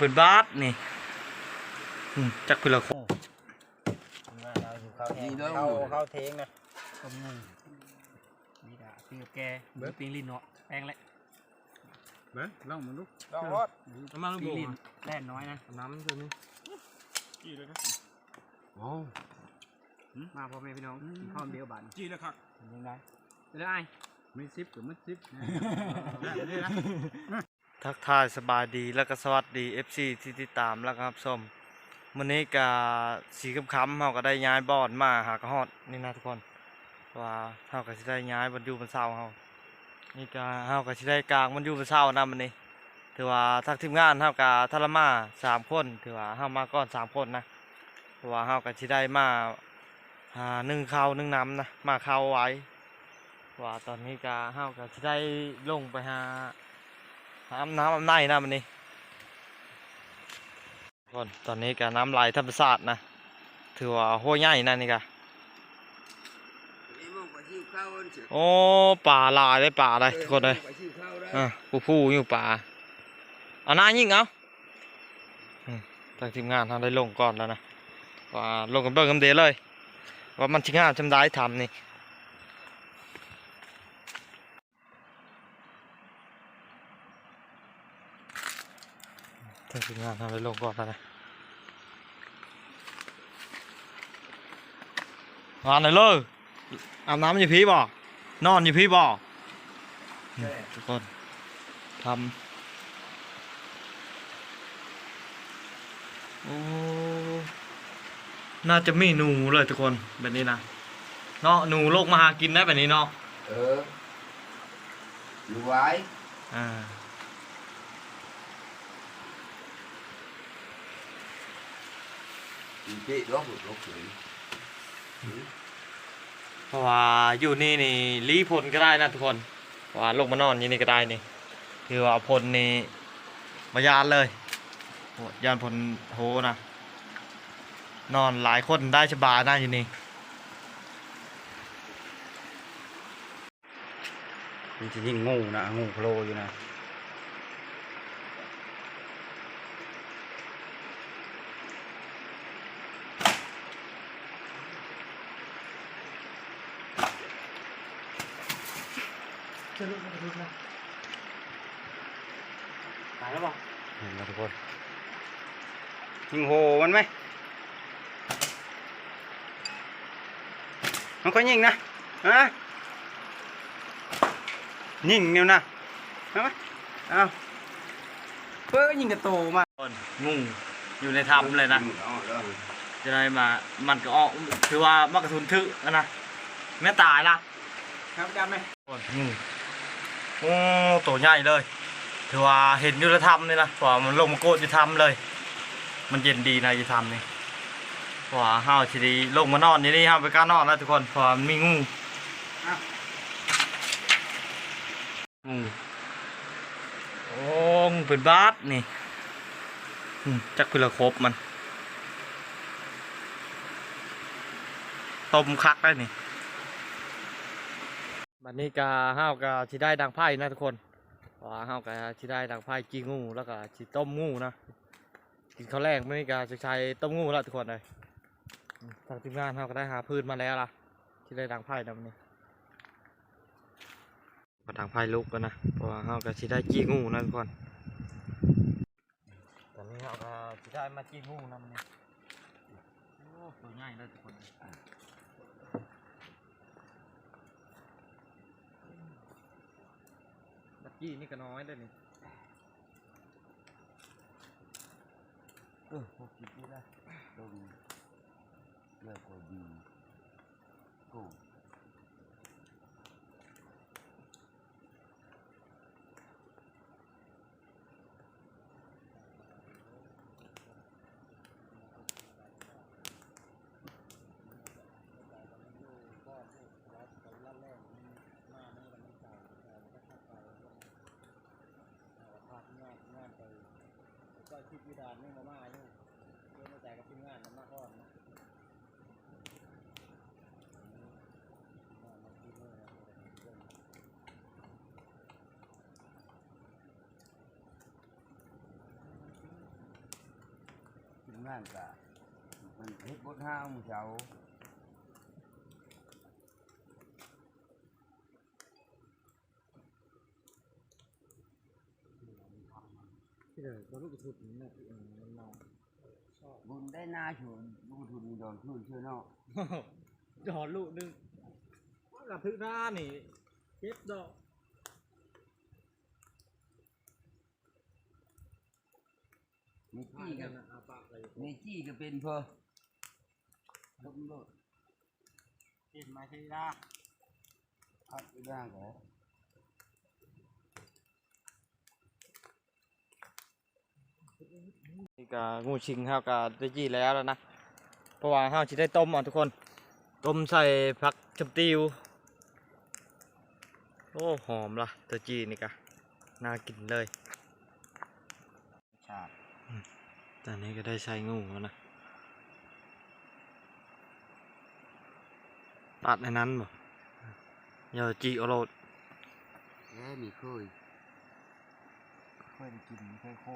ເປັນບາດນີ້ ອືມ ຈັກເພິ່ນລະຄົນ ມາລາວຢູ່ເຂົ້າແທງ ນີ້ເດີ ເຂົ້າ ເຂົ້າແທງນະ ຕົ້ມໜຶ່ງ ມີກະປີ້ງແກ ເບິ່ງ ປີ້ງລີ້ນເນາະ ແປ້ງແຫຼະ ເບິ່ງ ລອງເບິ່ງດູ ລອງໂລດ ເອົາມາລູກ ປີ້ງລີ້ນ ແລ່ນນ້ອຍນະ ນ້ຳຕົວນີ້ ຈີ່ເລີຍນະ ເອົາ ມາພໍ່ແມ່ພີ່ນ້ອງ ອືມ ກິນເຂົ້ານຳເດວບາດນີ້ ຈີ່ເລີຍຄັກ ເປັນຈັ່ງໃດ ເປັນໃດອ້າຍ ມີສິບກໍໝົດສິບ ແບບນີ້ນະ. ທັກທາຍສະບາຍດີ ແລະກໍສະຫວັດດີ ເອັຟຊີ ທີ່ຕິດຕາມ ແລະກໍຮັບຊົມ. ມື້ນີ້ກໍສີຄ່ຳໆ ເຮົາກໍໄດ້ຍ້າຍບ່ອນມາຫາກະຮອດນີ້ນະທຸກຄົນ ວ່າເຮົາກໍຊິໄດ້ຍ້າຍບ່ອນຢູ່ບ່ອນເຊົາເຮົາ ນີ້ກໍເຮົາກໍຊິໄດ້ກາງບ່ອນຢູ່ບ່ອນເຊົານຳມື້ນີ້. ຖືວ່າທາງທີມງານເຮົາກໍທັນລະມາສາມຄົນ ຖືວ່າເຮົາມາກ່ອນສາມຄົນນະ ເພາະວ່າເຮົາກໍຊິໄດ້ມາ ຫາໜຶ້ງເຂົ້າໜຶ້ງນ້ຳນະ ມາເຂົ້າໄວ ວ່າຕອນນີ້ກະ ເຮົາກະຊິໄດ້ລົງໄປຫາ ຫາອາບນ້ຳອາບໃນນຳອັນນີ້ ກ່ອນ ຕອນນີ້ກະນ້ຳໄຫຼທຳມະຊາດນະ ຖືວ່າຫ້ວຍໃຫຍ່ນະນີ້ກະ ໂອ້ ປາຫຼາຍເດ້ ປາໄດ໋ທຸກຄົນເອີຍ ເອີ ຜູ້ໆຢູ່ປາ ເອົາໜ້າຍິງເອົາ. ອືມ ທາງທີມງານເຮົາໄດ້ລົງກ່ອນແລ້ວນະ ວ່າລົງໄປເບິ່ງນຳເດເລີຍ ວ່າມັນຊິງາມສ່ຳໃດຖ້ຳນີ້ ທາງທີມງານເຮົາໄດ້ລົງກ່ອນແລ້ວນະ ມາໄດ້ເລີຍ. ອາບນ້ຳຢູ່ພີ້ບໍ່? ນອນຢູ່ພີ້ບໍ່? ນີ້ທຸກຄົນ ຖ້ຳ ໂອ້ ໜ້າຈະມີໜູເລີຍທຸກຄົນ ແບບນີ້ນະ ເນາະ ໜູລົງມາຫາກິນໄດ້ແບບນີ້ເນາະ ເອີ ຢູ່ໄວ ອ່າ. ເພາະວ່າຢູ່ນີ້ນີ້ຫຼີ່ພົນກໍໄດ້ນະທຸກຄົນ ເພາະວ່າລົງມານອນຢູ່ນີ້ກໍໄດ້ນີ້ ຖືວ່າພົນນີ້ບໍ່ຢ້ານເລີຍ ຢ້ານພົນໂຫນະ ນອນຫຼາຍຄົນໄດ້ສະບາຍນະຢູ່ນີ້. ມັນຊິຍິງງູນະ ງູໂພໂລຢູ່ນະ ຕາຍແລ້ວບໍ່? ເຫັນແລ້ວທຸກຄົນ ຍິງໂຫມັນໄໝ? ມັນຄ່ອຍຍິງນະ ຮະ ຍິງແນວນະ ເອົາມາ ເອົາ ເອີ ຍິງກະໂຕມາ ງູຢູ່ໃນຖ້ຳເລີຍນະ ຈັ່ງໃດມາ ມັນກໍອອກ ຖືວ່າມັນກະທຸນຖືກຫັ້ນນະ ແມ່ນຕາຍລະ ຄັບດຳແມ່ ໂອ້ຍ ງູ ໂອ້ ໂຕໃຫຍ່ເລີຍ ຖືວ່າເຫັນຢູ່ໃນຖ້ຳນີ້ນະ ເພາະວ່າມັນລົງມາໂກດຢູ່ຖ້ຳເລີຍ ມັນເຢັນດີນະຢູ່ຖ້ຳນີ້ ເພາະວ່າເຮົາຊິໄດ້ລົງມານອນຢູ່ນີ້ ເຮົາບໍ່ກ້ານອນນະທຸກຄົນ ເພາະວ່າມັນມີງູ ງູ ໂອ້ ງູເປັນບາດນີ້ ອືມ ຈັກເພິ່ນລະຄົບມັນ ຕົ້ມຄັກໄດ໋ນີ້. ບັດນີ້ກະ ເຮົາກະຊິໄດ້ດັງໄຟນະທຸກຄົນ ເພາະວ່າເຮົາກະຊິໄດ້ດັງໄຟຈີ່ງູ ແລ້ວກະຊິຕົ້ມງູນະ ກິນເຂົ້າແລງມື້ນີ້ກະຊິໃສ່ຕົ້ມງູລະທຸກຄົນເອີຍ ທາງທີມງານເຮົາກະໄດ້ຫາຟືນມາແລ້ວລະ ຊິໄດ້ດັງໄຟນຳນີ້ ມາດັງໄຟລຸກກ່ອນນະ ເພາະວ່າເຮົາກະຊິໄດ້ຈີ່ງູນະທຸກຄົນ. ຕອນນີ້ເຮົາກໍຊິໄດ້ມາຈີ່ງູນຳນີ້ ໂອ້ ໂຕໃຫຍ່ເລີຍທຸກຄົນ ບັກຈີ່ນີ້ກໍນ້ອຍເດ້ນີ້ ເອີ ຫົກສິບນີ້ນະ ຕົງເລືອກກໍດີ ໂກ ນັ້ນກະມັນເຮັດບົດຫ້າວມື້ເຊົ້າ ທີ່ເດີ ບໍ່ຮູ້ກະທຸດນີ້ແຫຼະ ເອີ ມັນເນົ່າ ບຸນໄດ້ນາຊົນ ບໍ່ກະທຸດນີ້ດອນຄືນເຊື່ອເນາະ ດອນລູກໜຶ່ງ ກະຖືກນານີ້ເຈັບດອກ. ເມຈີ້ກະ ເມຈີ້ກະເປັນເພີ້ ຄົນໂລດ ເປັນມາເຊດາ ພັດອີດາກໍ ນີ້ກະງູຊິງເຮົາກະໄດ້ຈີ່ແລ້ວແລ້ວນະ ເພາະວ່າເຮົາຊິໄດ້ຕົ້ມເອົາທຸກຄົນ ຕົ້ມໃສ່ຜັກຊຳຕິວ. ໂອ້ ຫອມລະ ຕົວຈີ່ນີ້ກະ ໜ້າກິນເລີຍ ຊາດ ອືມ ຕອນນີ້ກະໄດ້ໃສ່ງູແລ້ວນະ ຕັດອັນນັ້ນບໍ່ ຢ່າຈີ່ເອົາໂລດ ແທ້ ມີເຄີຍ ເຄີຍໄດ້ກິນ ເຄີຍໂຄ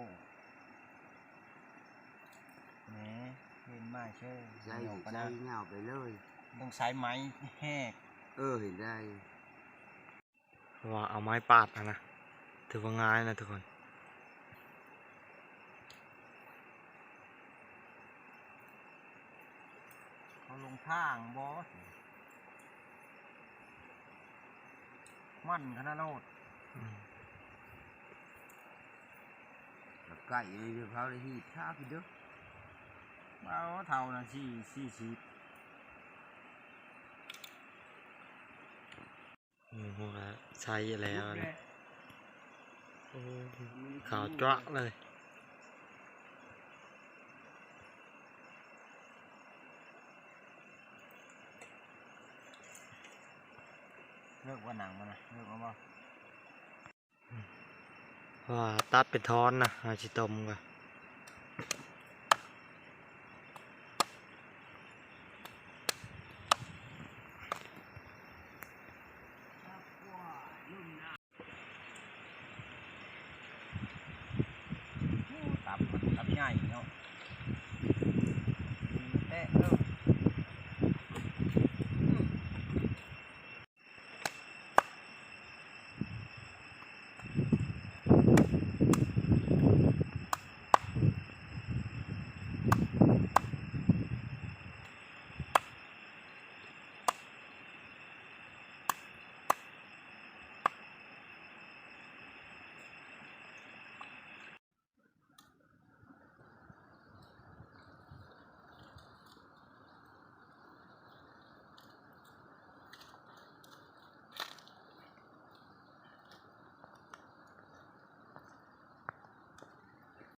ແໝ ເຫັນມາເຊີ ໃສ່ ໃສ່ຍາວໄປເລີຍ ຕ້ອງໃຊ້ໄມ້ແຫກ ເອີ ເຫັນໄດ້. ເພາະວ່າເອົາໄມ້ປາດຫັ້ນນະ ຖືວ່າງ່າຍນະທຸກຄົນ ເຂົາລົງທາງບໍ່ ມັນຂະໜາດໂລດ ອືມ ໃກ້ເລີຍ ເຂົາໄດ້ຮີດທາກຢູ່ເດີ ເອົາເທົ່ານະ ສີ່ ສີ່ສິບ. ອືມ ຫົວກະໃສ່ແລ້ວນະ ໂອ້ ຂາວຈ້ວະເລີຍ ເລີກວ່າໜັງມັນນະ ເລີກແລ້ວບໍ່? ເພາະວ່າຕັດເປັນທ່ອນນະ ເຮົາຊິຕົ້ມກະ ໂອ້ ຕັບ ຕັບໃຫຍ່ເນາະ ແຕະເດີ.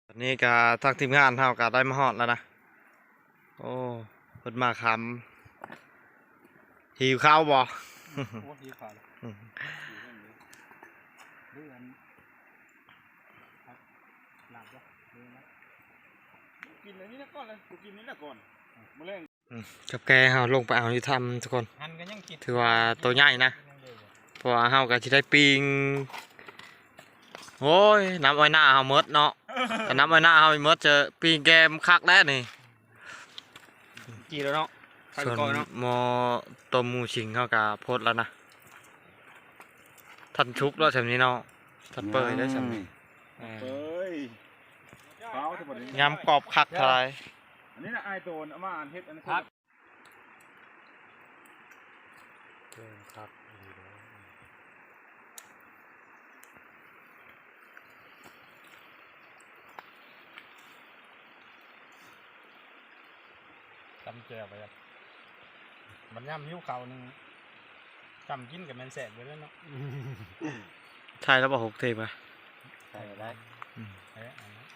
ຕອນນີ້ກະທາງທີມງານເຮົາກະໄດ້ມາຮອດແລ້ວນະ ໂອ້ ເພິ່ນມາຄ່ຳ ຫິວເຂົ້າບໍ່? ໂອ້ ຫິວເຂົ້າ ອືມ ເລື່ອນ ຄັບ ລາບບໍ່? ເລື່ອນ ກິນອັນນີ້ນະກ່ອນເລີຍ ກູກິນນີ້ນະກ່ອນ ມື້ແລງ ອືມ ກັບແກ້ເຮົາລົງໄປເອົາຢູ່ຖ້ຳທຸກຄົນ ຫັນກະຍັງກິນ ຖືວ່າໂຕໃຫຍ່ນະ ເພາະວ່າເຮົາກະຊິໄດ້ປີ້ງ ໂອ້ຍ ນ້ຳອ້ອຍໜ້າເຮົາໝົດເນາະ ກະນ້ຳອ້ອຍໜ້າເຮົາໝົດ ຈະປີ້ງແກ້ມັນຄັກແລ້ວນີ້ ຈີ່ແລ້ວເນາະ ໃສ່ ສ່ວນ ກ້ອຍເນາະ ໝໍ້ຕົ້ມງູຊິງເຮົາກະພົດແລ້ວນະ ທັນສຸກແລ້ວຊ່ຳນີ້ເນາະ ທັນເປີຍໄດ້ຊ່ຳນີ້ ເປີຍ ຍຳກອບຄັກເທົ່າໃດ ອັນນີ້ນະ ອ້າຍໂຕນເອົາມາເຮັດອັນນັ້ນ ແກງຄັກອີ່ຫຼີເດີ ຕຳແຈ່ວໄປ ບັດຍາມຫິວເຂົ້ານີ້ ຈ້ຳກິນກະແມ່ນແຊບຢູ່ແລ້ວເນາະ ຖ່າຍແລ້ວບໍ່? ຫົກເທບ ຖ່າຍໄດ້ ອືມ ເອີ ອັນນັ້ນ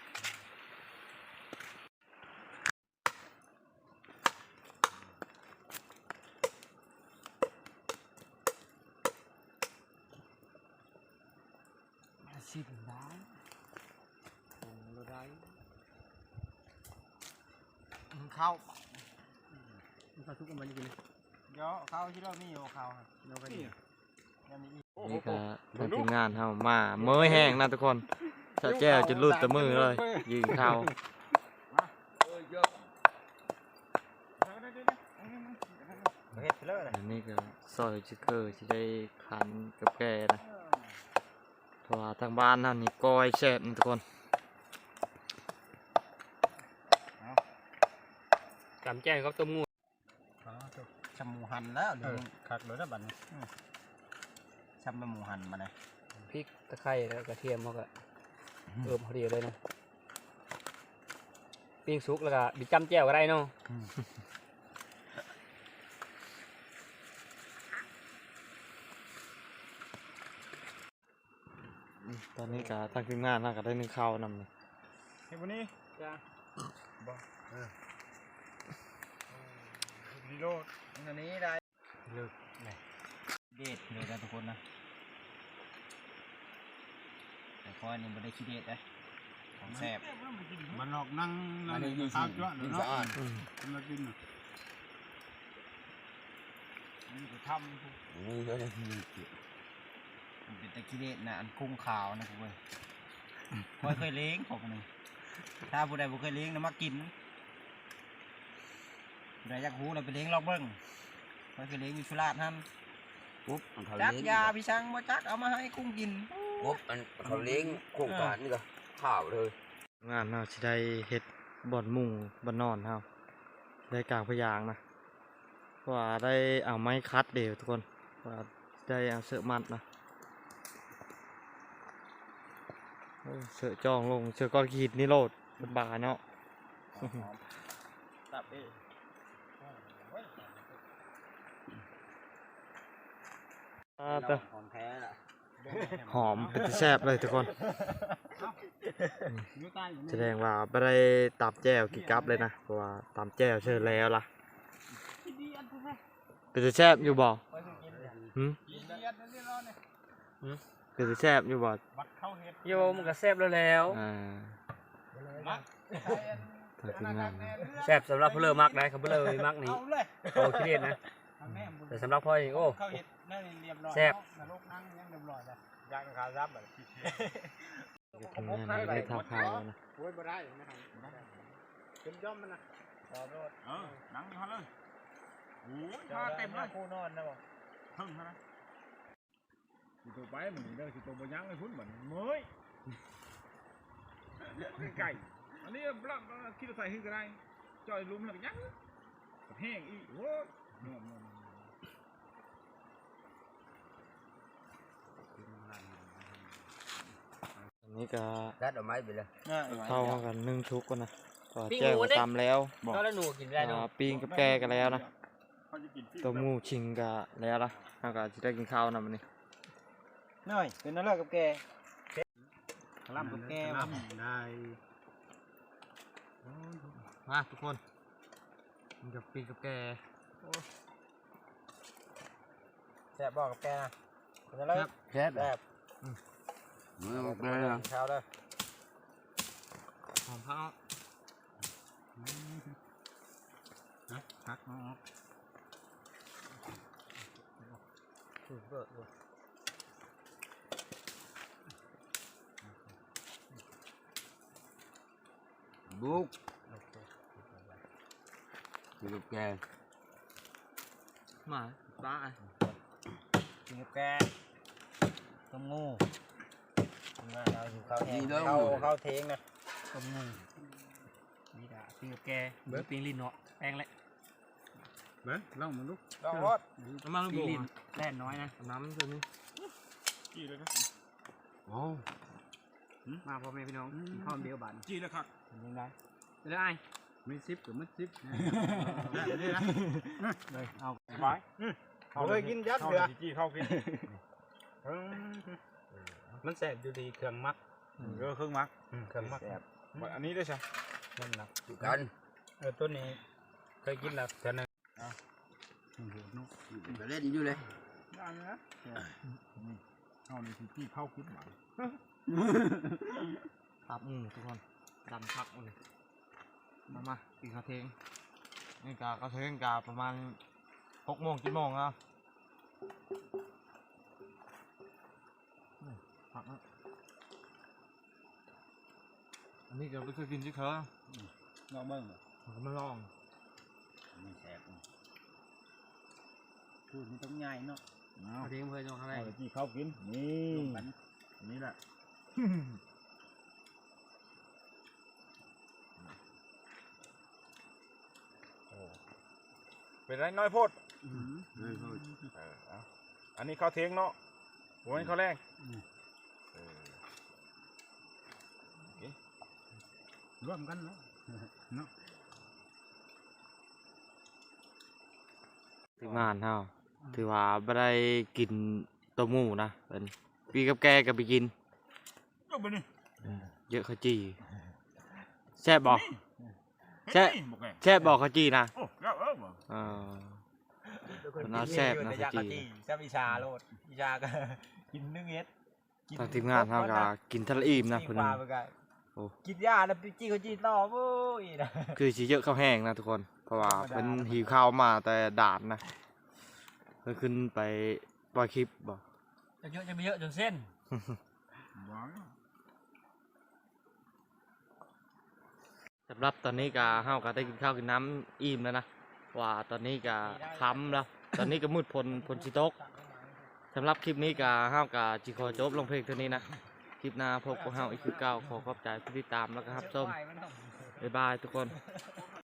ຊິບໄດ້ ຄົງລະໄດ້ ເຂົ້າ ມັນກະສຸກ ມັນກິນ ດຽວເຂົ້າຊິເລີຍ ມີຢູ່ເຂົ້າ ດຽວໄປ ນີ້ກະທາງທີມງານເຮົາມາເມີຍແຮງນະທຸກຄົນ ສະແຈ່ວຈົນຫຼຸດແຕ່ມືເລີຍ ຍິງເຂົ້າ ເອີ ຢອກ ເຮັດເລີຍນະ ອັນນີ້ກໍຊອຍຈິກເກີຊິໄດ້ຂັນກັບແກ່ນະ ເພາະວ່າທາງບ້ານເຮົານີ້ກ້ອຍແຊບນະທຸກຄົນ. ເອົາ ຕຳແຈ່ວກັບຕົ້ມງົວ ອໍ ໂທ້ ຊ່ຳໝູຫັນແລ້ວ ເອີ ນີ້ຄັກເລີຍນະບັດນີ້ ອືມ ຊ່ຳແມ່ນໝູຫັນບັດນີ້ ພິກ ຕະໄຄ ແລ້ວກະທຽມເຮົາກະ ອືມ ເອີບພໍດີເລີຍນະ ປີ້ງສຸກແລ້ວກະບິດຈ້ຳແຈ່ວກໍໄດ້ເນາະ ອືມ. ອືມ ຕອນນີ້ກະທາງທີມງານເຮົາກະໄດ້ໜຶ້ງເຂົ້ານຳ ເຮັດບໍ່ນີ້ ຈ້າ ບໍ່ ເອີ ນີ້ໂລດ ອັນນີ້ໄດ້ ເລີກແຫຼະ ເດັດເລີຍນະທຸກຄົນນະ ແຕ່ຂ້ອຍນີ້ບໍ່ໄດ້ຂີ້ເດັດເດ້ ຂອງແຊບ ມັນອອກໜັງ ອັນນີ້ຢູ່ ຂາວຈັ້ວະເນາະ ອືມ ມັນມາກິນນະ ອັນນີ້ກໍທຳ ນີ້ກໍໄດ້ ມັນເປັນຕາຂີ້ເດັດນະ ອັນກຸ້ງຂາວນະ ເວີຍ ຂ້ອຍເຄີຍລ້ຽງຂອງນີ້ ຖ້າຜູ້ໃດບໍ່ເຄີຍລ້ຽງນະ ມາກິນ ຜູ້ໃດຢາກຮູ້ລະໄປລ້ຽງລອງເບິ່ງ ຂ້ອຍເຄີຍລ້ຽງຢູ່ສຸລາດຫັ້ນ ປຸບ ມັນເຂົ້າ ຈັກ ລ້ຽງ ຢາພິຊັງບໍ່ຈັກ ເອົາມາໃຫ້ກຸ້ງກິນ ກົບ ອັນເຂົ້າລ້ຽງໂຄງການນີ້ກໍຂາວເລີຍ. ງານເຮົາຊິໄດ້ເຮັດບ່ອນມຸງບ່ອນນອນເຮົາ ໄດ້ກາງພະຍາງນະ ເພາະວ່າໄດ້ເອົາໄມ້ຂັດເດທຸກຄົນ ວ່າໄດ້ເອົາເຊືອກມັດນະ ໂອ້ ເຊືອກຈ່ອງລົງ ເຊືອກກ້ອນຂີ້ຫີນນີ້ໂລດ ສະບາຍເນາະ ຕັບເອງ ອາ ເຕີ ຫອມແທ້ລະ ຫອມເປັນຕາແຊບເລີຍທຸກຄົນ ສະແດງວ່າບໍ່ໄດ້ຕຳແຈ່ວກິນກັບເລີຍນະ ເພາະວ່າຕຳແຈ່ວເສີແລ້ວລະ ເປັນຕາແຊບຢູ່ບໍ່? ຫື? ເປັນຕາແຊບຢູ່ບໍ່? ໂຍ ມັນກະແຊບແລ້ວແຫຼະ ອ່າ ທາງທີມງານ ແຊບສຳລັບຜູ້ເລີມັກໄດ໋ ຄັນຜູ້ເລີມັກນີ້ ເຂົາຂີ້ເດັດນະ ແຕ່ສຳລັບຂ້ອຍນີ້ ໂອ້ ແຊບ ທາງທີມງານໄດ້ທາງເຂົ້ານະ ໂອ້ຍ ບໍ່ໄດ້ນະ ເປັນຍ້ອມມັນນະ ເອີ ນັ່ງຢູ່ຫັ້ນເລີຍ ໂອ້ຍ ມາເຕັມເລີຍ ຜູ້ນອນນະບໍ່ ເທິງຫັ້ນນະ. ຊິໂຕໄປມື້ນີ້ເດີ ຊິໂຕບໍ່ຍັງໃຫ້ພຸ້ນບັດນີ້ ເມີຍ ໄກ ອັນນີ້ລະ ລະ ລະ ຂີ່ລົດໄຖຂຶ້ນກໍໄດ້ ຈ່ອຍຫຼຸມແລ້ວກໍຍັງ ແຮງອີກ ໂອ້ຍ ອັນນີ້ກໍຕັດເອົາໄມ້ໄປເລີຍ ເຂົ້າເຮົາກັນໜຶ້ງສຸກກ່ອນນະ ເພາະວ່າແຈ່ວກໍຕຳແລ້ວ ກໍລະໜູກິນໄດ້ເນາະ ອ່າ ປີ້ງກັບແກ່ກໍແລ້ວນະ ຕົ້ມໝູຊິງກະແລ້ວລະ ເຮົາກະຊິໄດ້ກິນເຂົ້ານຳມື້ນີ້ ນ້ອຍ ເປັນແນວເລີກກັບແກ່ ກະລ່ຳກັບແກ່ ກະລ່ຳໄດ້ ມາທຸກຄົນ ກິນກັບປີ້ງກັບແກ່ ໂອ້ ແຊບບໍ່ກັບແກ່ນະ? ເປັນຈັ່ງໃດ? ແຊບ ແຊບ ແຊບ ອືມ ເອົາແກ່ນະ ກິນເຂົ້າເດີ ຫອມຜັກເນາະ ອືມ ນະ ຜັກເນາະ ບຸກ ໂອເຄ ກິນກັບແກ່ ມາ ປ້າ ກິນກັບແກ່ ຕົ້ມງູ ມາ ເຮົາຫິວເຂົ້າແຮງ ເຂົ້າ ເຂົ້າເທິງນະ ຕົ້ມງູ ນີ້ກະກິນກັບແກ່ ເບິ່ງ ປີ້ງລີ້ນເນາະ ແປ້ງແຫຼະ ມາ ລອງເບິ່ງດູ ລອງໂລດ ເອົາມາລູກ ປີ້ງລີ້ນ ແລ່ນນ້ອຍນະ ເອົານ້ຳໃສ່ນີ້ ຈີ່ເລີຍນະ ໂອ້ ມາພໍ່ແມ່ພີ່ນ້ອງ ອືມ ກິນເຂົ້າດຽວບາດນີ້ ຈີ່ແລ້ວຄັກ ເປັນຈັ່ງໃດ ເປັນຈັ່ງໃດອ້າຍ ມີສິບກໍໝົດສິບ ໄດ້ເລີຍນະ ເອົາ ສະບາຍ ເຮົາເຄີຍກິນຈັກເທື່ອ ຈີ່ເຂົ້າກິນ ມັນແຊບຢູ່ທີ່ເຄື່ອງໝັກ ເອີ ເຄື່ອງໝັກ ເຄື່ອງໝັກ ອັນນີ້ເດ້ຊະ ນັ້ນນະ ຄືກັນ ເອີ ໂຕນີ້ເຄີຍກິນແລ້ວເທື່ອໜຶ່ງ ກະເຫຼັ້ນຢູ່ເລີຍ ເຮົານີ້ຊິຈີ່ເຂົ້າກິນບາດ ຕັບໝູທຸກຄົນ ດຳຄັກມື້ນີ້ ມາ ມາ ກິນເຂົ້າທ່ຽງ ນີ້ກະເຂົ້າທ່ຽງກະປະມານຫົກໂມງ ເຈັດໂມງແລ້ວ ນີ້ ຜັກເນາະ ອັນນີ້ກະບໍ່ເຄີຍກິນຈັກເທື່ອ ອືມ ລອງເບິ່ງ ເຮົາກະມາລອງ ມັນແຊບ ອືມ ຄືມັນຕ້ອງໃຫຍ່ເນາະ ເອົາ ເອົາເດ້ ເພິ່ນເອົາໃຫ້ ເອົາໄປກິນເຂົ້າກິນ ນີ້ ລວມກັນ ນີ້ແຫຼະ ໂອ້ ເປັນໄດ໋ ນ້ອຍໂພດ ອືມ ນ້ອຍໂພດ ເອີ ເອົາ ອັນນີ້ເຂົ້າທ່ຽງເນາະ ບໍ່ແມ່ນເຂົ້າແລງ ອືມ ເອີ ໂອເຄ ລວມກັນເນາະ ເນາະ ທີມງານເຮົາ ອືມ ຖືວ່າບໍ່ໄດ້ກິນໂຕໝູນະ ເພິ່ນ ປີກັບແກກໍໄປກິນ ເອີ ເຢີະເຂົ້າຈີ່ ແຊບບໍ່? ແຊບ ແຊບບໍ່ເຂົ້າຈີ່ນະ? ໂອ້ ແຊບ ເອີ ເອີ ເພິ່ນວ່າແຊບນະເຂົ້າຈີ່ ແຊບ ອີຊາໂລດ ອີຊາກໍກິນໜຶ່ງເຮັດ ທາງທີມງານເຮົາກໍກິນທັນລະອີ່ມນະ ເພິ່ນ ໂອ້ ກິນຢາແລ້ວໄປຈີ່ເຂົ້າຈີ່ຕໍ່ ໂອ້ຍ ຄືຊິເຢີະເຂົ້າແຮງນະທຸກຄົນ ເພາະວ່າເພິ່ນຫິວເຂົ້າມາແຕ່ດ່ານນະ ເພິ່ນຂຶ້ນໄປປ່ອຍຄລິບບໍ່? ຈະເຢີະ ຈະໄປເຢີະຈົນເສັ້ນ ສຳລັບຕອນນີ້ກະເຮົາກະໄດ້ກິນເຂົ້າກິນນ້ຳອີ່ມແລ້ວນະ ເພາະວ່າຕອນນີ້ກະຄ່ຳແລ້ວ ຕອນນີ້ກະມືດຝົນ ຝົນຊິຕົກ ສຳລັບຄລິບນີ້ກະເຮົາກະຊິຂໍຈົບລົງພຽງເທົ່ານີ້ນະ ຄລິບໜ້າພົບກັບເຮົາອີກຄືເກົ່າ ຂໍຂອບໃຈຜູ້ຕິດຕາມແລ້ວກະຮັບຊົມ ບາຍບາຍທຸກຄົນ.